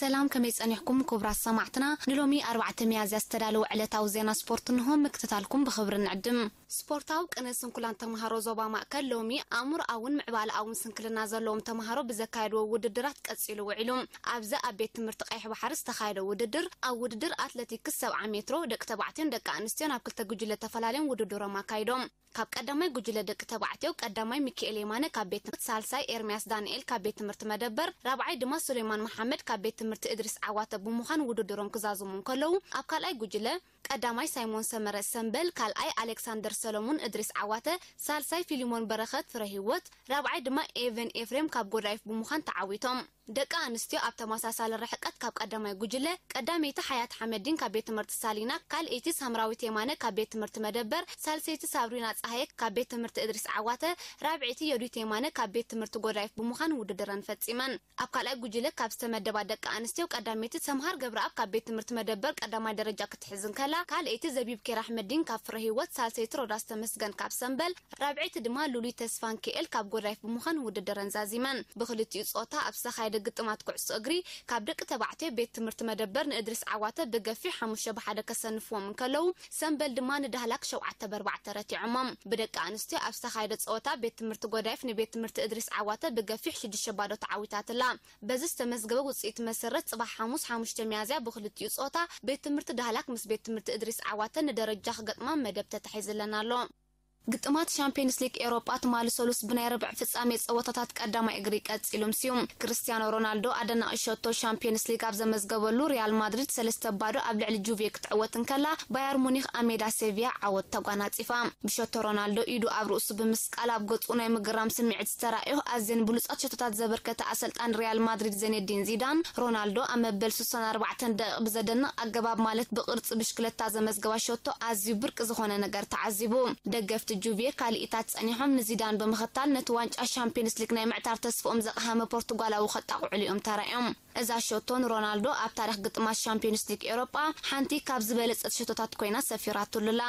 ሰላም፣ ከመይ ጸኒሕኩም ክቡራት ሰማዕትና? ንሎሚ ኣርባዕተ ሚያዝያ ዝተዳለወ ዕለታዊ ዜና ስፖርት እንሆ፣ ምክትታልኩም ብኽብሪ ንዕድም። ስፖርታዊ ቅነ ስንኩላን ተምሃሮ ዞባ ማእከል ሎሚ ኣእምሮኣውን ምዕባለኣውን ስንክልና ዘለዎም ተምሃሮ ብዘካየድዎ ውድድራት ቀጺሉ ውዒሉ። ኣብዚ ኣብ ቤት ትምህርቲ ቀይሕ ባሕሪ ዝተኻየደ ውድድር፣ ኣብ ውድድር ኣትሌቲክስ ሰብዓ ሜትሮ ደቂ ተባዕትዮን ደቂ ኣንስትዮን ኣብ ክልተ ጉጅለ ተፈላለዮም ውድድሮም ኣካይዶም። ካብ ቀዳማይ ጉጅለ ደቂ ተባዕትዮ ቀዳማይ ሚካኤል የማነ ካብ ቤት ትምህርቲ፣ ሳልሳይ ኤርሚያስ ዳንኤል ካብ ቤት ትምህርቲ መደበር፣ ራብዓይ ድማ ሱሌማን መሓመድ ካብ ቤት ትምህርቲ እድሪስ ዓዋተ ብምዃን ውድድሮም ክዛዝሙ እንከለዉ፣ ኣብ ካልኣይ ጉጅለ ቀዳማይ ሳይሞን ሰመረ ሰምበል፣ ካልኣይ ኣሌክሳንደር ሰሎሙን እድሪስ ዓዋተ፣ ሳልሳይ ፊሊሞን በረኸት ፍረ ህይወት፣ ራብዓይ ድማ ኤቨን ኤፍሬም ካብ ጎዳይፍ ብምዃን ተዓዊቶም። ደቂ ኣንስትዮ ኣብ ተመሳሳሊ ርሕቀት ካብ ቀዳማይ ጉጅለ ቀዳመይቲ ሓያት ሓመዲን ካብ ቤት ትምህርቲ ሳሊና፣ ካልኣይቲ ሳምራዊት የማነ ካብ ቤት ትምህርቲ መደበር፣ ሳልሰይቲ ሳብሪና ጸሃየ ካብ ቤት ትምህርቲ እድሪስ ዓዋተ፣ ራብዐይቲ ዮዲት የማነ ካብ ቤት ትምህርቲ ጎዳይፍ ብምዃን ውድድረን ፈጺመን። ኣብ ካልኣይ ጉጅለ ካብ ዝተመደባ ደቂ ኣንስትዮ ቀዳመይቲ ሰምሃር ገብረኣብ ካብ ቤት ትምህርቲ መደበር ቀዳማይ ደረጃ ክትሕዝ እንከላ፣ ካልኣይቲ ዘቢብ ኬር ኣሕመዲን ካብ ፍረ ህይወት፣ ሳልሰይቲ ሮዳስ ተመስገን ካብ ሰምበል፣ ራብዐይቲ ድማ ሉሊ ተስፋንኪኤል ካብ ጎዳይፍ ብምዃን ውድድረን ዛዚመን። ብክልቲኡ ጾታ ኣብ ዝተኻየደ ግጥማት ኩዕሶ እግሪ ካብ ደቂ ተባዕትዮ ቤት ትምህርቲ መደበር ንእድሪስ ዓዋተ ብገፊሕ ሓሙሽተ ብሓደ ከሰንፍዎም እንከለዉ፣ ሰምበል ድማ ንዳህላክ ሸውዓተ ብኣርባዕተ ረቲዖሞም። ብደቂ ኣንስትዮ ኣብ ዝተኻየደ ጸወታ ቤት ትምህርቲ ጎዳይፍ ንቤት ትምህርቲ እድሪስ ዓዋተ ብገፊሕ ሽዱሽተ ባዶ ተዓዊታትላ። በዚ ዝተመዝገበ ውጽኢት መሰረት ጽባሕ ሓሙስ ሓሙሽተ ሚያዝያ ብክልቲኡ ጾታ ቤት ትምህርቲ ዳህላክ ምስ ቤት ትምህርቲ እድሪስ ዓዋተ ንደረጃ ክገጥማ መደብ ተታሒዝለን ኣሎ። ግጥማት ሻምፒዮንስ ሊግ ኤውሮጳ ትማሊ ሰሉስ ብናይ ርብዕ ፍጻሜ ጸወታታት ቀዳማይ እግሪ ቀጺሉም ሲዩ። ክርስቲያኖ ሮናልዶ ኣደናቒ ሸቶ ሻምፒዮንስ ሊግ ኣብ ዘመዝገበሉ ሪያል ማድሪድ ሰለስተ ባዶ ኣብ ልዕሊ ጁቬ ክትዕወት እንከላ፣ ባየር ሙኒክ ኣብ ሜዳ ሴቪያ ዓወት ተጓናጺፋ። ብሸቶ ሮናልዶ ኢዱ ኣብ ርእሱ ብምስቃል ኣብ ገጹ ናይ ምግራም ስምዒት ዝተራእዮ ኣዝየን ብሉጻት ሸቶታት ዘበርከተ ኣሰልጣኒ ሪያል ማድሪድ ዜኔዲን ዚዳን፣ ሮናልዶ ኣብ መበል ስሳን ኣርባዕተን ደቂቕ ብዘደንቕ ኣገባብ ማለት ብቕርጺ ብሽክለታ ዘመዝገባ ሸቶ ኣዝዩ ብርቂ ዝኾነ ነገር ተዓዚቡ። ደገፍቲ ጁቬ ካልኢታት ጸኒሖም ንዚዳን ብምኽታል ነቲ ዋንጫ ሻምፒዮንስ ሊግ ናይ ምዕታር ተስፍኦም ዘቕሃመ ፖርቱጋላዊ ከጣቕዕሉ እዮም ተራእዮም። እዛ ሸቶ ንሮናልዶ ኣብ ታሪኽ ግጥማት ሻምፒዮንስ ሊግ ኤውሮጳ ሓንቲ ካብ ዝበለጸት ሸቶታት ኮይና ሰፊራትሉላ።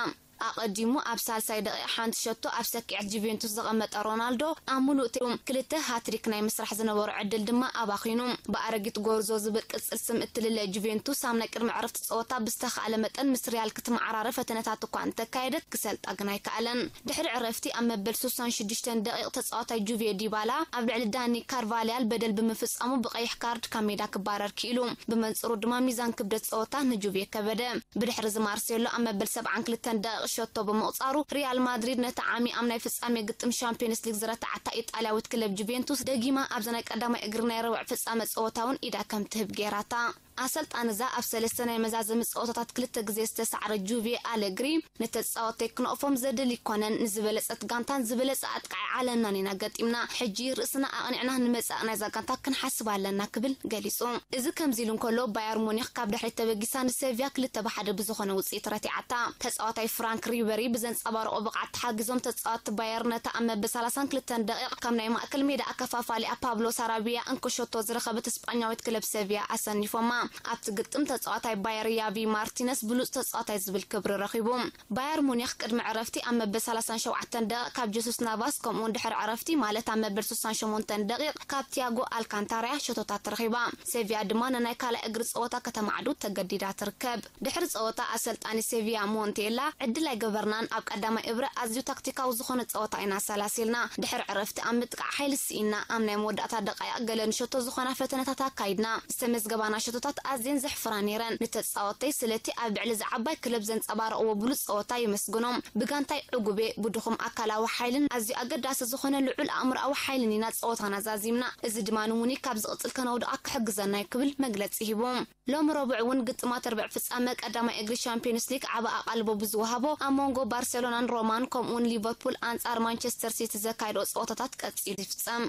ኣቐዲሙ ኣብ ሳልሳይ ደቂቕ ሓንቲ ሸቶ ኣብ ሰኪዐት ጁቬንቱስ ዘቐመጠ ሮናልዶ፣ ኣብ ምሉእ ቴሩ ክልተ ሃትሪክ ናይ ምስራሕ ዝነበሮ ዕድል ድማ ኣባኺኑ። ብኣረጊት ጎርዞ ዝብል ቅጽል ስም እትልለ ጁቬንቱስ ኣብ ናይ ቅድሚ ዕረፍቲ ጸወታ ብዝተኻእለ መጠን ምስ ሪያል ክትመዓራረ ፈተነታት እኳ እንተካየደት ክሰልጣ ግን ኣይከኣለን። ድሕሪ ዕረፍቲ ኣብ መበል ስሳን ሽዱሽተን ደቂቕ ተጻዋታይ ጁቬ ዲባላ ኣብ ልዕሊ ዳኒ ካርቫልያል በደል ብምፍጻሙ ብቐይሕ ካርድ ካብ ሜዳ ክባረር ክኢሉ። ብመንጽሩ ድማ ሚዛን ክብደት ጸወታ ንጁቬ ከበደ። ብድሕሪ እዚ ማርሴሎ ኣብ መበል ሰብዓን ክልተን ደቂቕ ሸቶ ብምቑጻሩ፣ ሪያል ማድሪድ ነቲ ዓሚ ኣብ ናይ ፍጻሜ ግጥም ሻምፒዮንስ ሊግ ዝረታዓታ ኢጣልያዊት ክለብ ጁቬንቱስ ደጊማ ኣብዚ ናይ ቀዳማይ እግሪ ናይ ረቡዕ ፍጻመ ጸወታ እውን ኢዳ ከም ትህብ ገይራታ። ኣሰልጣኒ እዛ ኣብ ሰለስተ ናይ መዛዘሚ ጸወታታት ክልተ ግዜ ዝተሳዕረ ጁቬ ኣለግሪ፣ ንተጻወተይ ክንቕፎም ዘድል ይኮነን፣ ንዝበለጸት ጋንታን ዝበለጸ ኣጥቃዒ ዓለምናን ኢና ገጢምና። ሕጂ ርእስና ኣቕኒዕና ንመጻኢ ናይዛ ጋንታ ክንሓስብ ኣለና ክብል ገሊጹ። እዚ ከምዚ ኢሉ እንከሎ፣ ባየር ሙኒክ ካብ ድሕሪት ተበጊሳ ንሴቪያ ክልተ ብሓደ ብዝኾነ ውጽኢት ረቲዓታ። ተጻዋታይ ፍራንክ ሪበሪ ብዘንጸባረቖ ብቕዓት ተሓጊዞም ተጻወትቲ ባየር ነታ ኣብ መበል ሰላሳን ክልተን ደቂቕ ካብ ናይ ማእከል ሜዳ ኣከፋፋሊኣ ፓብሎ ሳራቢያ እንኮ ሸቶ ዝረኸበት ስጳኛዊት ክለብ ሴቪያ ኣሰኒፎማ። ኣብቲ ግጥም ተጻዋታይ ባየር ያቪ ማርቲነስ ብሉጽ ተጻዋታይ ዝብል ክብሪ ረኺቡ። ባየር ሙኒክ ቅድሚ ዕረፍቲ ኣብ መበል ሰላሳን ሸውዓተን ደቂቕ ካብ ጀሱስ ናቫስ ከምኡውን ድሕሪ ዕረፍቲ ማለት ኣብ መበል ስሳን ሸሞንተን ደቂቕ ካብ ቲያጎ ኣልካንታራያ ሸቶታት ረኺባ። ሴቪያ ድማ ንናይ ካልኣይ እግሪ ጸወታ ከተማዕዱ ተገዲዳ ትርከብ። ድሕሪ ጸወታ ኣሰልጣኒ ሴቪያ ሞንቴላ፣ ዕድል ኣይገበርናን፣ ኣብ ቀዳማይ እብረ ኣዝዩ ታክቲካዊ ዝኾነ ጸወታ ኢና ኣሰላሲልና። ድሕሪ ዕረፍቲ ኣብ ምጥቃዕ ሓይሊ ስኢና፣ ኣብ ናይ መወዳእታ ደቃይቕ ገለ ንሸቶ ዝኾና ፈተነታት ኣካይድና። ዝተመዝገባና ሸቶታት ኣዝየን ዘሕፍራ ነይረን። ንተጻወተይ ስለቲ ኣብ ልዕሊ ዝዓባይ ክለብ ዘንጸባረቕዎ ብሉጽ ጸወታ የመስግኖም። ብጋንታይ ዕጉቤ፣ ብድኹም ኣካላዊ ሓይልን ኣዝዩ ኣገዳሲ ዝኾነ ልዑል ኣእምሮኣዊ ሓይልን ኢና ጸወታና ዛዚምና። እዚ ድማ ንሙኒክ ካብ ዝቕጽል ከነውድቓ ክሕግዘና እዩ ክብል መግለጺ ሂቡ። ሎሚ ረቡዕ እውን ግጥማት ርብዕ ፍጻመ ቀዳማይ እግሪ ሻምፒዮንስ ሊግ ዓቢ ኣቓልቦ ብዝወሃቦ ኣብ መንጎ ባርሴሎናን ሮማን ከምኡውን ሊቨርፑል ኣንጻር ማንቸስተር ሲቲ ዘካየድኦ ጸወታታት ቀጺሉ ይፍጸም።